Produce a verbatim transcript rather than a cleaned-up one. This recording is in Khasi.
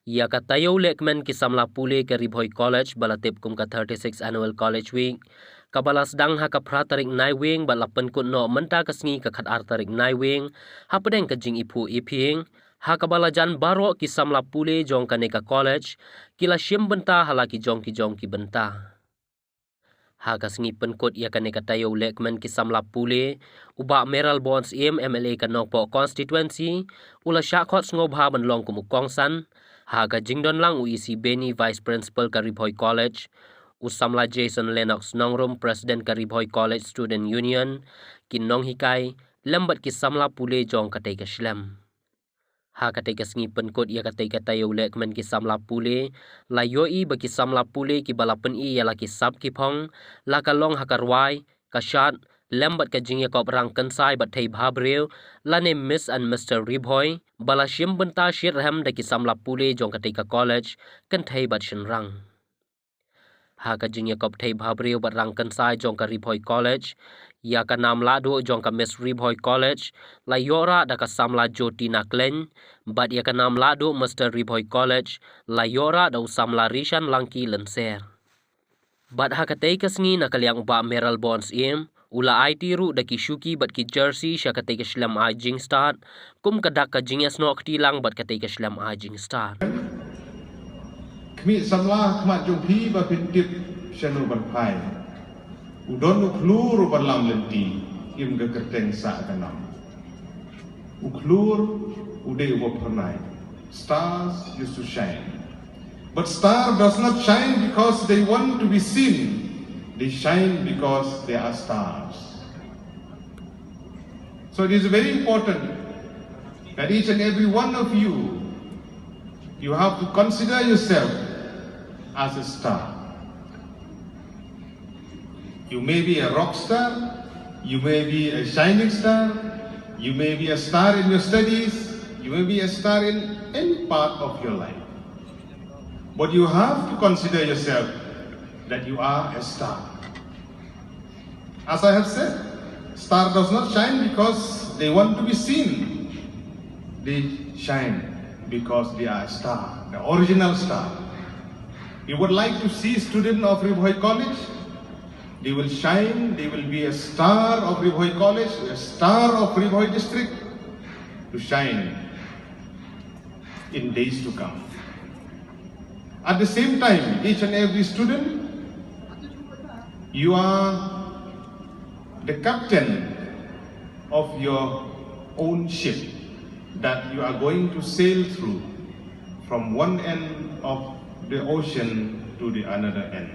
Ïa ka taïew lehkmen ki samla pule ka Ri Bhoi College ba la tip kum ka thirty-six Annual College Week, kaba la sdang ha ka phra tarik Naiwieng bad la pynkut noh mynta ka sngi ka khatar tarik Naiwieng, hapdeng ka jingiphuh iphieng, ha kaba la jan baroh ki samla pule jong kane ka college ki la shim bynta ha la ki jong ki jong ki bynta. Ha ka sngi pynkut ïa kane ka taïew lehkmen ki samla pule, u Bah Mayralborn Syiem, M L A ka Nongpoh Constituency, u la shah khot sngewbha ban long kum u kongsan ha ka jingdon lang u E C Beni, Vice Principal ka Ri Bhoi College, u samla Jason Lennox Nongrum, President ka Ri Bhoi College Student Union, ki nonghikai lem bad ki samla pule jong katei ka shlem. Ha katei ka sngi pynkut ïa katei ka taïew lehkmen ki samla pule, la ïohi ba ki samla pule kiba la pyni ïa la ki sap ki phong, la ka long ha ka rwai, ka shad, lem bad ka jingïakop rangkynsai bad thei bhabriew, lane Miss and Mister Ri Bhoi, ba la shim bynta shitrhem da ki samla pule jong katei ka college, kynthei bad shynrang. Ha ka jingïakop thei bhabriew bad rangkynsai jong ka Ri Bhoi College, ïa ka nam lahduh jong ka Miss Ri Bhoi College la ïoh rah da ka samla Jyoti Naklein, bad ïa ka nam lahduh Mister Ri Bhoi College la ïoh rah da u samla Rishan Langki Lynser. Bad ha katei ka sngi na ka liang u Bah Mayralborn Syiem, u la aiti ruh da ki shuki bad ki jersey sha katei ka shlem ai jingstad, kum ka dak ka jingïasnoh kti lang bad katei ka shlem ai jingstad. Khmih samla khmat jong phi ba phin tip shano ban phai. U don u khlur u ba lam lynti, im ka kyrteng sah ka nam. U khlur u dei u ba phyrnai. Stars used to shine. But star does not shine because they want to be seen. They shine because they are stars. So it is very important that each and every one of you, you have to consider yourself as a star. You may be a rock star, you may be a shining star, you may be a star in your studies, you may be a star in any part of your life. But you have to consider yourself that you are a star. As I have said, star does not shine because they want to be seen. They shine because they are a star, the original star. You would like to see student of Ri Bhoi College, they will shine, they will be a star of Ri Bhoi College, a star of Ri Bhoi district, to shine in days to come. At the same time, each and every student, you are the captain of your own ship that you are going to sail through from one end of the ocean to the another end.